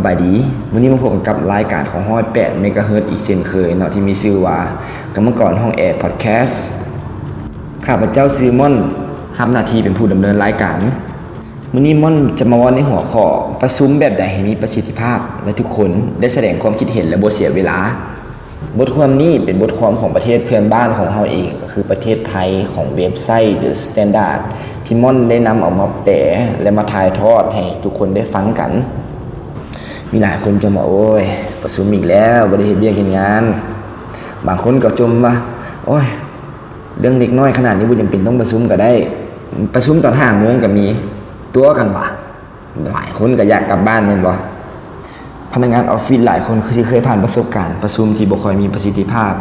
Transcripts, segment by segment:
ສະບາຍດີ, ມື້ນີ້ມາພົບກັນກັບລາຍການຂອງຮ້ອຍແປດເມກາເຮີດອີກເຊັ່ນເຄີຍເນາະ ທີ່ມີຊື່ວ່າກຳມະກອນຫ້ອງແອ Podcast. ຂ້າພະເຈົ້າຊື່ມ່ອນ ຮັບໜ້າທີ່ເປັນຜູ້ດຳເນີນລາຍການ. ມື້ນີ້ມ່ອນຈະມາເວົ້າໃນຫົວຂໍ້ ປະຊຸມແບບໃດໃຫ້ມີປະສິດທິພາບ ແລະ ທຸກຄົນໄດ້ສະແດງຄວາມຄິດເຫັນ ແລະ ບໍ່ເສຍເວລາ. ບົດຄວາມນີ້ເປັນບົດຄວາມຂອງປະເທດເພື່ອນບ້ານຂອງເຮົາເອງ, ກໍຄືປະເທດໄທ, ຂອງເວັບໄຊ The Standard ທີ່ມ່ອນໄດ້ນຳເອົາມາແປ ແລະ ມາຖ່າຍທອດໃຫ້ທຸກຄົນໄດ້ຟັງກັນ. ມີຫຼາຍຄົນຈົ່ມວ່າ ໂອ້ຍ ປະຊຸມອີກແລ້ວ, ບໍ່ໄດ້ເຮັດວຽກເຮັດງານ. ບາງຄົນກໍຈົ່ມວ່າ ໂອ້ຍ ເລື່ອງເລັກນ້ອຍຂະໜາດນີ້ບໍ່ຈຳເປັນຕ້ອງປະຊຸມກໍໄດ້, ປະຊຸມຕອນຫ້າໂມງກໍມີ. ຕົວະກັນຫວາ? ຫຼາຍຄົນກໍຢາກກັບບ້ານແມ່ນບໍ່? ພະນັກງານອອບຟິດຫຼາຍຄົນຄືຊິເຄີຍຜ່ານປະສົບການປະຊຸມທີ່ບໍ່ຄ່ອຍມີປະສິດທິພາບ,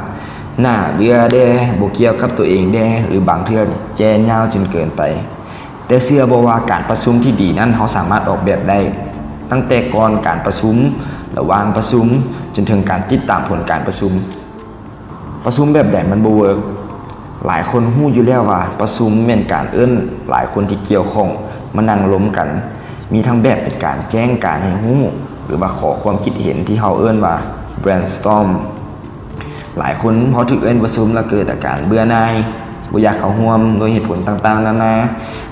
ໜ້າເບື່ອແດ່, ບໍ່ກ່ຽວກັບຕົວເອງແດ່ ຫຼື ບາງເທື່ອແຈ້ຍາວຈົນເກີນໄປ. ແຕ່ເຊື່ອບໍ່ວ່າການປະຊຸມທີ່ດີນັ້ນເຮົາສາມາດອອກແບບໄດ້, ຕັ້ງແຕ່ກ່ອນການປະຊຸມ, ລະຫວ່າງປະຊຸມ, ຈົນເຖິງການຕິດຕາມຜົນການປະຊຸມ. ປະຊຸມແບບໃດມັນບໍ່ເວີກ? ຫຼາຍຄົນຮູ້ຢູ່ແລ້ວວ່າປະຊຸມແມ່ນການເອີ້ນຫຼາຍຄົນທີ່ກ່ຽວຂ້ອງມານັ່ງລົມກັນ, ມີທັງແບບເປັນການແຈ້ງການໃຫ້ຮູ້ ຫຼືວ່າຂໍຄວາມຄິດເຫັນທີ່ເຮົາເອີ້ນວ່າ brainstorm. ຫຼາຍຄົນພໍຖືກເອີ້ນປະຊຸມແລ້ວເກີດອາການເບື່ອໜ່າຍ, ບໍ່ຢາກເຂົ້າຮ່ວມດ້ວຍເຫດຜົນຕ່າງໆນານາ,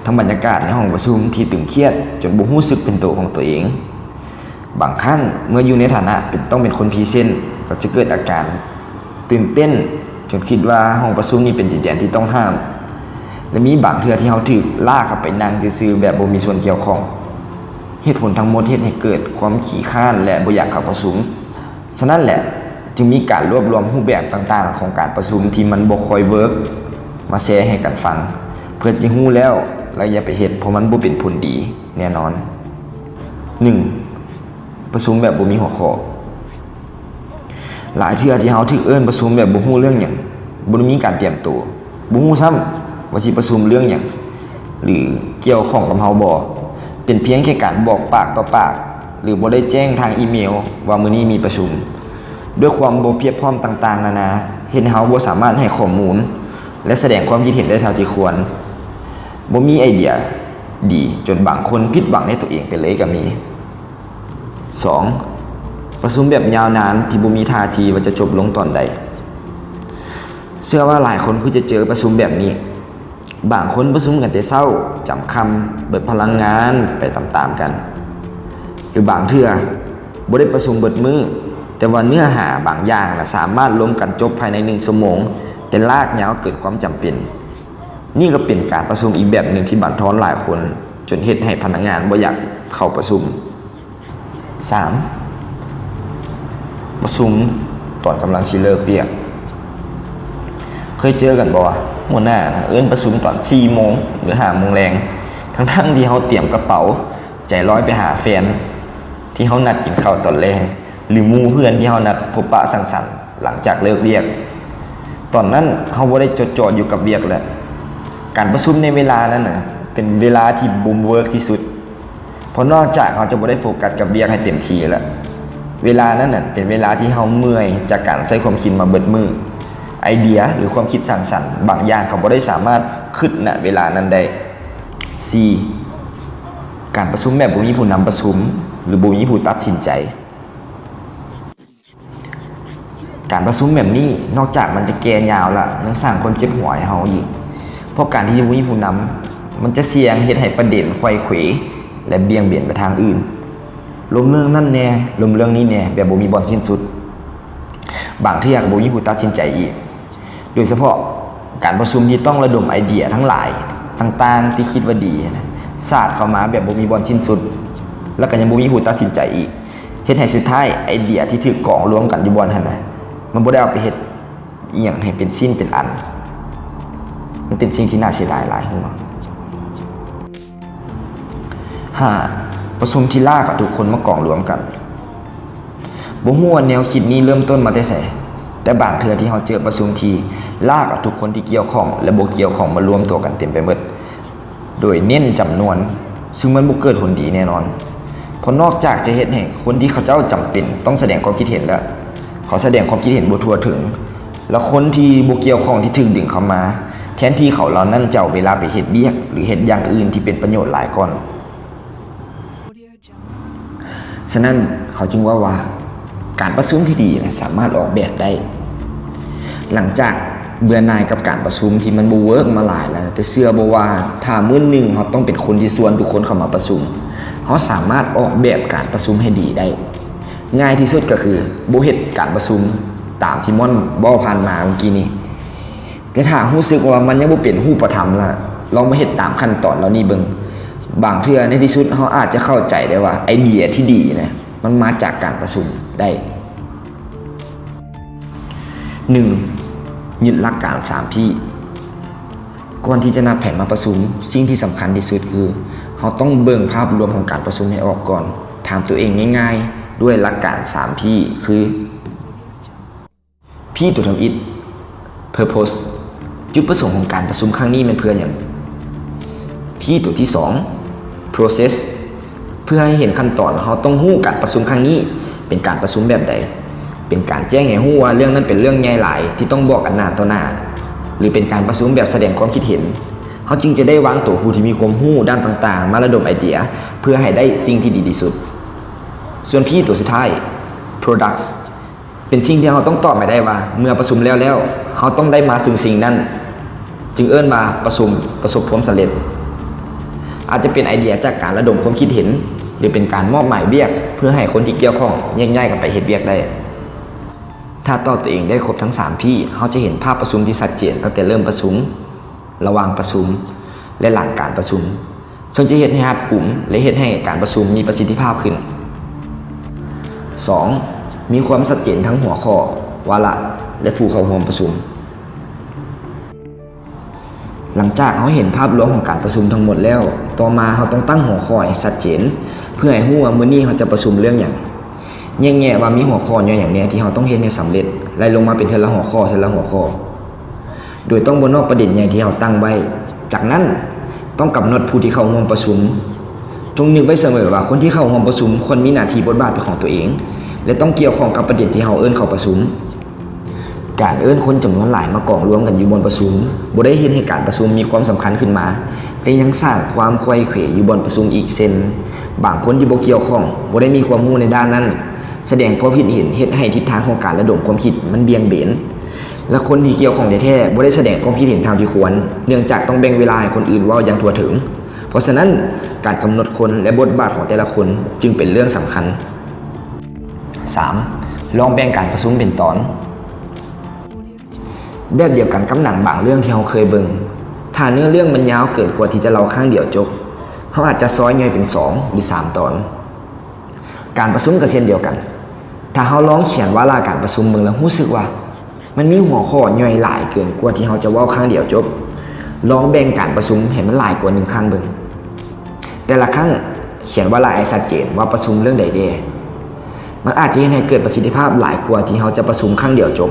ທັງບັນຍາກາດໃນຫ້ອງປະຊຸມທີ່ຕຶງຄຽດຈົນບໍ່ຮູ້ສຶກເປັນໂຕຂອງຕົວເອງ. ບາງຄັ້ງເມື່ອຢູ່ໃນຖານະເປັນ ຕ້ອງເປັນຄົນພຣີເຊັນ ກໍຈະເກີດອາການຕື່ນເຕັ້ນ ຈົນຄິດວ່າຫ້ອງປະຊຸມນີ້ເປັນດິນແດນທີ່ຕ້ອງຫ້າມ ແລະ ມີບາງເທື່ອທີ່ເຮົາຖືກລາກເຂົ້າໄປນັ່ງຊື່ໆແບບບໍ່ມີສ່ວນກ່ຽວຂ້ອງ. ເຫດຜົນທັງໝົດເຮັດໃຫ້ເກີດຄວາມຂີ້ຄ້ານ ແລະ ບໍ່ຢາກເຂົ້າປະຊຸມ. ສະນັ້ນແຫຼະ ຈຶ່ງມີການລວບລວມຮູບແບບຕ່າງໆຂອງການປະຊຸມທີ່ມັນບໍ່ຄ່ອຍເວີກ ມາແຊໃຫ້ກັນຟັງ ເພື່ອຈະຮູ້ແລ້ວ ແລະ ຢ່າໄປເຮັດ ເພາະມັນບໍ່ເປັນຜົນດີແນ່ນອນ. ໜຶ່ງ ປະຊຸມແບບບໍ່ມີຫົວຂໍ້. ຫຼາຍເທື່ອທີ່ເຮົາຖືກເອີ້ນປະຊຸມແບບບໍ່ຮູ້ເລື່ອງຫຍັງ, ບໍ່ໄດ້ມີການຕຽມໂຕ, ບໍ່ຮູ້ຊ້ຳວ່າຊິປະຊຸມເລື່ອງຫຍັງ ຫຼື ກ່ຽວຂ້ອງກັບເຮົາບໍ່, ເປັນພຽງແຄ່ການບອກປາກຕໍ່ປາກ ຫຼື ບໍ່ໄດ້ແຈ້ງທາງອີເມວວ່າມື້ນີ້ມີປະຊຸມ. ດ້ວຍຄວາມບໍ່ພຽບພ້ອມຕ່າງໆນານາ ເຮັດໃຫ້ເຮົາບໍ່ສາມາດໃຫ້ຂໍ້ມູນ ແລະ ສະແດງຄວາມຄິດເຫັນໄດ້ເທົ່າທີ່ຄວນ. ບໍ່ມີໄອເດຍດີ ຈົນບາງຄົນຜິດຫວັງໃນຕົວເອງໄປເລີຍກໍມີ. ສອງ ປະຊຸມແບບຍາວນານທີ່ບໍ່ມີທ່າທີວ່າຈະຈົບລົງຕອນໃດ. ເຊື່ອວ່າຫຼາຍຄົນຄືຈະເຈີປະຊຸມແບບນີ້. ບາງຄົນປະຊຸມກັນແຕ່ເຊົ້າຈຳຄ່ຳ, ເບິດພະລັງງານໄປຕາມໆກັນ. ຫຼືບາງເທື່ອບໍ່ໄດ້ປະຊຸມເບິດມື້, ແຕ່ວ່າເນື້ອຫາບາງຢ່າງນະສາມາດລົມກັນຈົບພາຍໃນໜຶ່ງຊົ່ວໂມງ, ແຕ່ລາກຍາວເກີນຄວາມຈຳເປັນ. ນີ້ກໍເປັນການປະຊຸມອີກແບບໜຶ່ງທີ່ບັນທອນຫຼາຍຄົນ, ຈົນເຮັດໃຫ້ພະນັກງານບໍ່ຢາກເຂົ້າປະຊຸມ. ສາມ ປະຊຸມຕອນກຳລັງຊິເລີກວຽກ. ເຄີຍເຈີກັນບໍ່ວ່າ ຫົວໜ້ານະເອີ້ນປະຊຸມຕອນສີ່ໂມງ ຫຼື ຫ້າໂມງແລງ, ທັງໆທີ່ເຮົາຕຽມກະເປົາ, ໃຈລອຍໄປຫາແຟນທີ່ເຮົານັດກິນເຂົ້າຕອນແລງ, ຫຼື ໝູ່ເພື່ອນທີ່ເຮົານັດພົບປະສັງສັນຫຼັງຈາກເລີກວຽກ. ຕອນນັ້ນເຮົາບໍ່ໄດ້ຈົດຈ່ອຢູ່ກັບວຽກແລ້ວ. ການປະຊຸມໃນເວລານັ້ນນະ ເປັນເວລາທີ່ບໍ່ເວີກທີ່ສຸດ. ເພາະນອກຈາກເຮົາຈະບໍ່ໄດ້ໂຟກັສກັບວຽກໃຫ້ເຕັມທີ່ແລ້ວ, ເວລານັ້ນນະ ເປັນເວລາທີ່ເຮົາເມື່ອຍຈາກການໃຊ້ຄວາມຄິດມາເບິດມື້. ໄອເດຍ ຫຼື ຄວາມຄິດສ້າງສັນບາງຢ່າງກໍບໍ່ໄດ້ສາມາດຄິດນະເວລານັ້ນໄດ້. ສີ່ ການປະຊຸມແບບບໍ່ມີຜູ້ນຳປະຊຸມ ຫຼື ບໍ່ມີຜູ້ຕັດສິນໃຈ. ການປະຊຸມແບບນີ້ ນອກຈາກມັນຈະແກ່ຍາວລະ ຍັງສ້າງຄວາມເຈັບຫົວໃຫ້ເຮົາອີກ, ເພາະການທີ່ບໍ່ມີຜູ້ນຳ ມັນຈະສ່ຽງເຮັດໃຫ້ປະເດັນໄຂວ້ເຂວ ແລະ ບ່ຽງເບນໄປທາງອື່ນ, ລົມເລື່ອງນັ້ນແດ່ ລົມເລື່ອງນີ້ແດ່ ແບບບໍ່ມີບ່ອນສິ້ນສຸດ. ບາງເທື່ອກໍບໍ່ມີຜູ້ຕັດສິນໃຈອີກ. ໂດຍສະເພາະການປະຊຸມທີ່ຕ້ອງລະດົມໄອເດຍທັງຫຼາຍຕ່າງໆທີ່ຄິດວ່າດີຫັ້ນນະ ສາດເຂົ້າມາແບບບໍ່ມີບ່ອນສິ້ນສຸດ ແລ້ວກໍຍັງບໍ່ມີຜູ້ຕັດສິນໃຈອີກ, ເຮັດໃຫ້ສຸດທ້າຍໄອເດຍທີ່ຖືກກອງລວມກັນຢູ່ບ່ອນຫັ້ນນະ ມັນບໍ່ໄດ້ເອົາໄປເຮັດອີ່ຫຍັງໃຫ້ເປັນຊິ້ນເປັນອັນ. ມັນເປັນສິ່ງທີ່ໜ້າເສຍດາຍຫຼາຍ, ຮູ້ບໍ່? ຫ້າ ປະຊຸມທີ່ລາກເອົາທຸກຄົນມາກອງລວມກັນ. ບໍ່ຮູ້ວ່າແນວຄິດນີ້ເລີ່ມຕົ້ນມາແຕ່ໃສ, ແຕ່ບາງເທື່ອທີ່ເຮົາເຈີປະຊຸມທີ່ລາກເອົາທຸກຄົນທີ່ກ່ຽວຂ້ອງ ແລະ ບໍ່ກ່ຽວຂ້ອງມາລວມຕົວກັນເຕັມໄປໝົດ ໂດຍເນັ້ນຈຳນວນ, ຊຶ່ງມັນບໍ່ເກີດຜົນດີແນ່ນອນ. ເພາະນອກຈາກຈະເຮັດໃຫ້ຄົນທີ່ເຂົາເຈົ້າຈຳເປັນຕ້ອງສະແດງຄວາມຄິດເຫັນແລ້ວ, ເຂົາສະແດງຄວາມຄິດເຫັນບໍ່ທົ່ວເຖິງ, ແລະ ຄົນທີ່ບໍ່ກ່ຽວຂ້ອງທີ່ຖືກດຶງເຂົ້າມາ, ແທນທີ່ເຂົາເຫຼົ່ານັ້ນຈະເອົາເວລາໄປເຮັດວຽກ ຫຼື ເຮັດຢ່າງອື່ນທີ່ເປັນປະໂຫຍດຫຼາຍກ່ອນ. ສະນັ້ນ, ເຂົາຈຶ່ງເວົ້າວ່າ ການປະຊຸມທີ່ດີນະສາມາດອອກແບບໄດ້. ຫຼັງຈາກເບື່ອໜ່າຍກັບການປະຊຸມທີ່ມັນບໍ່ເວີກມາຫຼາຍແລ້ວ, ແຕ່ເຊື່ອບໍ່ວ່າຖ້າມື້ໜຶ່ງເຮົາຕ້ອງເປັນຄົນທີ່ຊວນທຸກຄົນເຂົ້າມາປະຊຸມ, ເຮົາສາມາດອອກແບບການປະຊຸມໃຫ້ດີໄດ້. ງ່າຍທີ່ສຸດກໍຄືບໍ່ເຮັດການປະຊຸມຕາມທີ່ມ່ອນເວົ້າຜ່ານມາເມື່ອກີ້ນີ້. ແຕ່ຖ້າຮູ້ສຶກວ່າມັນຍັງບໍ່ເປັນຮູບປະທຳລະ, ລອງມາເຮັດຕາມຂັ້ນຕອນເຫຼົ່ານີ້ເບິ່ງ. ບາງເທື່ອໃນທີ່ສຸດເຮົາອາດຈະເຂົ້າໃຈໄດ້ວ່າໄອເດຍທີ່ດີນະ ມັນມາຈາກການປະຊຸມໄດ້. ໜຶ່ງ, ຍຶດຫຼັກການສາມ P. ກ່ອນທີ່ຈະນັດໃຜມາປະຊຸມ, ສິ່ງທີ່ສຳຄັນທີ່ສຸດຄືເຮົາຕ້ອງເບິ່ງພາບລວມຂອງການປະຊຸມໃຫ້ອອກກ່ອນ. ຖາມຕົວເອງງ່າຍໆ ດ້ວຍຫຼັກການສາມ P ຄື P ຕົວທຳອິດ, Purpose. ຈຸດປະສົງຂອງການປະຊຸມຄັ້ງນີ້ແມ່ນເພື່ອຫຍັງ? P ຕົວທີສອງ, Process. ເພື່ອໃຫ້ເຫັນຂັ້ນຕອນ, ເຮົາຕ້ອງຮູ້ການປະຊຸມຄັ້ງນີ້ເປັນການປະຊຸມແບບໃດ, ເປັນການແຈ້ງໃຫ້ຮູ້ວ່າເລື່ອງນັ້ນເປັນເລື່ອງໃຫຍ່ຫຼາຍທີ່ຕ້ອງບອກກັນໜ້າຕໍ່ໜ້າ, ຫຼື ເປັນການປະຊຸມແບບສະແດງຄວາມຄິດເຫັນ, ເຮົາຈຶ່ງຈະໄດ້ວາງໂຕຜູ້ທີ່ມີຄວາມຮູ້ດ້ານຕ່າງໆ ມາລະດົມໄອເດຍ ເພື່ອໃຫ້ໄດ້ສິ່ງທີ່ດີທີ່ສຸດ. ສ່ວນ P ຕົວສຸດທ້າຍ, Products. ເປັນສິ່ງທີ່ເຮົາຕ້ອງຕອບໃຫ້ໄດ້ວ່າ ເມື່ອປະຊຸມແລ້ວແລ້ວ ເຮົາຕ້ອງໄດ້ມາຊຶ່ງສິ່ງນັ້ນ, ຈຶ່ງເອີ້ນວ່າປະຊຸມປະສົບຄວາມສຳເລັດ. ອາດຈະເປັນໄອເດຍຈາກການລະດົມຄວາມຄິດເຫັນ ຫຼື ເປັນການມອບໝາຍວຽກເພື່ອໃຫ້ຄົນທີ່ກ່ຽວຂ້ອງແຍກຍ້າຍກັນໄປເຮັດວຽກໄດ້. ຖ້າຕອບຕົວເອງໄດ້ຄົບທັງສາມ P, ເຮົາຈະເຫັນພາບປະຊຸມທີ່ຊັດເຈນຕັ້ງແຕ່ເລີ່ມປະຊຸມ, ລະຫວ່າງປະຊຸມ ແລະ ຫຼັງການປະຊຸມ, ເຊິ່ງຈະເຮັດໃຫ້ຮັດກຸມ ແລະ ເຮັດໃຫ້ການປະຊຸມມີປະສິດທິພາບຂຶ້ນ. ສອງ, ມີຄວາມຊັດເຈນທັງຫົວຂໍ້, ວາລະ ແລະ ຜູ້ເຂົ້າຮ່ວມປະຊຸມ. ຫຼັງຈາກເຮົາເຫັນພາບລວມຂອງການປະຊຸມທັງໝົດແລ້ວ, ຕໍ່ມາເຮົາຕ້ອງຕັ້ງຫົວຂໍ້ໃຫ້ຊັດເຈນ ເພື່ອໃຫ້ຮູ້ວ່າມື້ນີ້ເຮົາຈະປະຊຸມເລື່ອງຫຍັງ. ແຍກແຍະວ່າມີຫົວຂໍ້ຫຍໍ້ຫຍັງແດ່ທີ່ເຮົາຕ້ອງເຮັດໃຫ້ສຳເລັດ, ໄລ່ລົງມາເປັນເທື່ອລະຫົວຂໍ້, ເທື່ອລະຫົວຂໍ້. ໂດຍຕ້ອງບໍ່ນອກປະເດັນໃຫຍ່ທີ່ເຮົາຕັ້ງໄວ້. ຈາກນັ້ນ, ຕ້ອງກຳນົດຜູ້ທີ່ເຂົ້າຮ່ວມປະຊຸມ. ຈົ່ງນຶກໄວ້ສະເໝີວ່າຄົນທີ່ເຂົ້າຮ່ວມປະຊຸມຄວນມີໜ້າທີ່ບົດບາດເປັນຂອງຕົວເອງ ແລະ ຕ້ອງກ່ຽວຂ້ອງກັບປະເດັນທີ່ເຮົາເອີ້ນເຂົ້າປະຊຸມ. ການເອີ້ນຄົນຈຳນວນຫຼາຍມາກອງລວມກັນຢູ່ບ່ອນປະຊຸມ ບໍ່ໄດ້ເຮັດໃຫ້ການປະຊຸມມີຄວາມສຳຄັນຂຶ້ນມາ, ແຕ່ຍັງສ້າງຄວາມໄຂວ້ເຂວຢູ່ບ່ອນປະຊຸມອີກ, ເຊັ່ນ, ບາງຄົນທີ່ບໍ່ກ່ຽວຂ້ອງ, ບໍ່ໄດ້ມີຄວາມຮູ້ໃນດ້ານນັ້ນ, ສະແດງຄວາມຄິດເຫັນເຮັດໃຫ້ທິດທາງຂອງການລະດົມຄວາມຄິດມັນບ່ຽງເບນ. ແລະ ຄົນທີ່ກ່ຽວຂ້ອງແທ້ໆບໍ່ໄດ້ສະແດງຄວາມຄິດເຫັນເທົ່າທີ່ຄວນ, ເນື່ອງຈາກຕ້ອງແບ່ງເວລາໃຫ້ຄົນອື່ນເວົ້າຢ່າງທົ່ວເຖິງ. ເພາະສະນັ້ນ, ການກຳນົດຄົນ ແລະ ບົດບາດຂອງແຕ່ລະຄົນຈຶ່ງເປັນເລື່ອງສຳຄັນ. ສາມ, ລອງແບ່ງການປະຊຸມເປັນຕອນ. ແບບດຽວກັນກັບໜັງບາງເລື່ອງທີ່ເຮົາເຄີຍເບິ່ງ, ຖ້າເນື້ອເລື່ອງມັນຍາວເກີນກວ່າທີ່ຈະເລົ່າຄັ້ງດຽວຈົບ, ເຮົາອາດຈະຊອຍຍ່ອຍເປັນສອງ ຫຼື ສາມຕອນ. ການປະຊຸມກໍເຊັ່ນດຽວກັນ, ຖ້າເຮົາລອງຂຽນວາລະການປະຊຸມເບິ່ງແລ້ວຮູ້ສຶກວ່າມັນມີຫົວຂໍ້ຍ່ອຍຫຼາຍເກີນກວ່າທີ່ເຮົາຈະເວົ້າຄັ້ງດຽວຈົບ, ລອງແບ່ງການປະຊຸມໃຫ້ມັນຫຼາຍກວ່າໜຶ່ງຄັ້ງເບິ່ງ. ແຕ່ລະຄັ້ງ, ຂຽນວາລະໃຫ້ຊັດເຈນວ່າປະຊຸມເລື່ອງໃດແດ່. ມັນອາດຈະເຮັດໃຫ້ເກີດປະສິດທິພາບຫຼາຍກວ່າທີ່ເຮົາຈະປະຊຸມຄັ້ງດຽວຈົບ.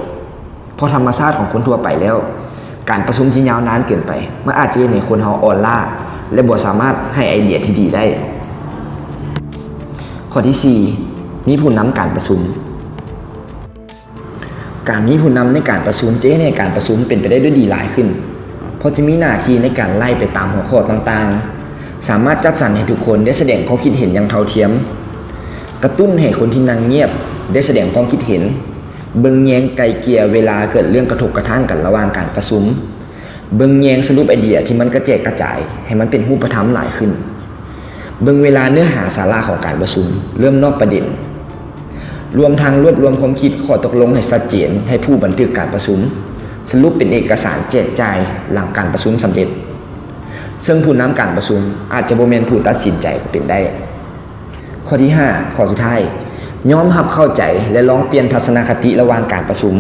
ເພາະທຳມະຊາດຂອງຄົນທົ່ວໄປແລ້ວ, ການປະຊຸມທີ່ຍາວນານເກີນໄປ ມັນອາດຈະເຮັດໃຫ້ຄົນເຮົາອ່ອນລ້າ ແລະ ບໍ່ສາມາດໃຫ້ໄອເດຍທີ່ດີໄດ້. ຂໍ້ທີສີ່, ມີຜູ້ນຳການປະຊຸມ. ການມີຜູ້ນຳໃນການປະຊຸມຈະເຮັດໃຫ້ການປະຊຸມເປັນໄປໄດ້ດ້ວຍດີຫຼາຍຂຶ້ນ, ເພາະຈະມີໜ້າທີ່ໃນການໄລ່ໄປຕາມຫົວຂໍ້ຕ່າງໆ, ສາມາດຈັດສັນໃຫ້ທຸກຄົນໄດ້ສະແດງຄວາມຄິດເຫັນຢ່າງເທົ່າທຽມ, ກະຕຸ້ນໃຫ້ຄົນທີ່ນັ່ງງຽບໄດ້ສະແດງຄວາມຄິດເຫັນ, ເບິ່ງແຍງໄກ່ເກ່ຍເວລາເກີດເລື່ອງກະທົບກະທົ່ງກັນລະຫວ່າງການປະຊຸມ, ເບິ່ງແຍງສະຫຼຸບໄອເດຍທີ່ມັນກະແຈກກະຈາຍໃຫ້ມັນເປັນຮູບປະທຳຫຼາຍຂຶ້ນ, ເບິ່ງເວລາເນື້ອຫາສາລະຂອງການປະຊຸມເລີ່ມນອກປະເດັນ, ລວມທັງລວບລວມຄວາມຄິດ, ຂໍ້ຕົກລົງໃຫ້ຊັດເຈນໃຫ້ຜູ້ບັນທຶກການປະຊຸມ, ສະຫຼຸບເປັນເອກະສານແຈກຈ່າຍຫຼັງການປະຊຸມສຳເລັດ, ເຊິ່ງຜູ້ນຳການປະຊຸມອາດຈະບໍ່ແມ່ນຜູ້ຕັດສິນໃຈກໍເປັນໄດ້. ຂໍ້ທີຫ້າ, ຂໍ້ສຸດທ້າຍ, ຍອມຮັບເຂົ້າໃຈ ແລະ ລອງປ່ຽນທັດສະນະຄະຕິລະຫວ່າງການປະຊຸມ.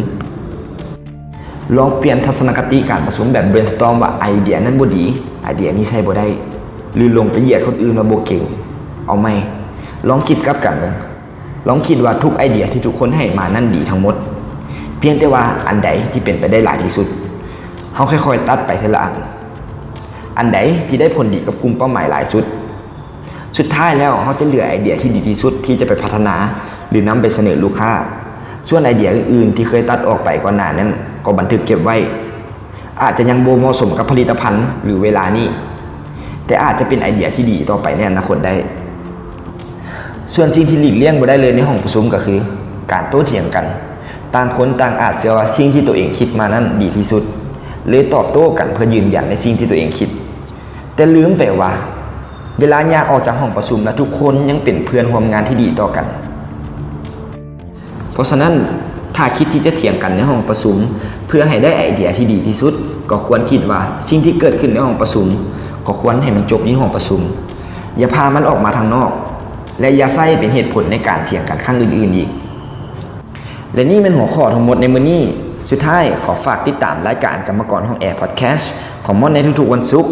ລອງປ່ຽນທັດສະນະຄະຕິການປະຊຸມແບບ brainstorm ວ່າໄອເດຍນັ້ນບໍ່ດີ, ໄອເດຍນີ້ໃຊ້ບໍ່ໄດ້ ຫຼື ລົງໄປຢຽດຄົນອື່ນວ່າບໍ່ເກັ່ງ. ເອົາໃໝ່, ລອງຄິດກັບກັນເບິ່ງ. ລອງຄິດວ່າທຸກໄອເດຍທີ່ທຸກຄົນໃຫ້ມານັ້ນດີທັງໝົດ, ພຽງແຕ່ວ່າອັນໃດທີ່ເປັນໄປໄດ້ຫຼາຍທີ່ສຸດ. ເຮົາຄ່ອຍໆຕັດໄປເທື່ອລະອັນ. ອັນໃດທີ່ໄດ້ຜົນດີກັບກຸ່ມເປົ້າໝາຍຫຼາຍສຸດ. ສຸດທ້າຍແລ້ວ, ເຮົາຈະເຫຼືອໄອເດຍທີ່ດີທີ່ສຸດທີ່ຈະໄປພັດທະນາ ຫຼື ນຳໄປສະເໜີລູກຄ້າ. ສ່ວນໄອເດຍອື່ນໆທີ່ເຄີຍຕັດອອກໄປກ່ອນໜ້ານັ້ນ ກໍບັນທຶກເກັບໄວ້. ອາດຈະຍັງບໍ່ເໝາະສົມກັບຜະລິດຕະພັນ ຫຼື ເວລານີ້, ແຕ່ອາດຈະເປັນໄອເດຍທີ່ດີຕໍ່ໄປໃນອະນາຄົດໄດ້. ສ່ວນສິ່ງທີ່ຫຼີກລ່ຽງບໍ່ໄດ້ເລີຍໃນຫ້ອງປະຊຸມກໍຄື ການໂຕ້ຖຽງກັນ. ຕ່າງຄົນຕ່າງອາດເຊື່ອວ່າສິ່ງທີ່ຕົວເອງຄິດມານັ້ນດີທີ່ສຸດ, ເລີຍຕອບໂຕ້ກັນເພື່ອຢືນຢັນໃນສິ່ງທີ່ຕົວເອງຄິດ. ແຕ່ລືມໄປວ່າ ເວລາຍ່າງອອກຈາກຫ້ອງປະຊຸມແລ້ວ ທຸກຄົນຍັງເປັນເພື່ອນຮ່ວມງານທີ່ດີຕໍ່ກັນ. ເພາະສະນັ້ນ, ຖ້າຄິດທີ່ຈະຖຽງກັນໃນຫ້ອງປະຊຸມເພື່ອໃຫ້ໄດ້ໄອເດຍທີ່ດີທີ່ສຸດ, ກໍຄວນຄິດວ່າສິ່ງທີ່ເກີດຂຶ້ນໃນຫ້ອງປະຊຸມ ກໍຄວນໃຫ້ມັນຈົບຢູ່ຫ້ອງປະຊຸມ. ຢ່າພາມັນອອກມາທາງນອກ ແລະ ຢ່າໃຊ້ເປັນເຫດຜົນໃນການຖຽງກັນຄັ້ງອື່ນໆອີກ. ແລະ ນີ້ແມ່ນຫົວຂໍ້ທັງໝົດໃນມື້ນີ້. ສຸດທ້າຍ, ຂໍຝາກຕິດຕາມລາຍການກຳມະກອນຫ້ອງແອ Podcast ຂອງມ່ອນໃນທຸກໆວັນສຸກ.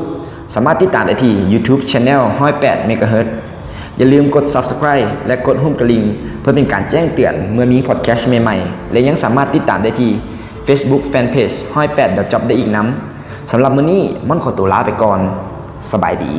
ສາມາດຕິດຕາມໄດ້ທີ່ YouTube Channel ຮ້ອຍແປດ Megahertz. ຢ່າລືມກົດ Subscribe ແລະ ກົດຮູບກະລິ່ງ ເພື່ອເປັນການແຈ້ງເຕືອນເມື່ອມີ Podcast ໃໝ່ໆ ແລະ ຍັງສາມາດຕິດຕາມໄດ້ທີ່ Facebook Fanpage ຮ້ອຍແປດ Job ໄດ້ອີກນຳ. ສຳລັບມື້ນີ້, ມ່ອນຂໍຕົວລາໄປກ່ອນ. ສະບາຍດີ.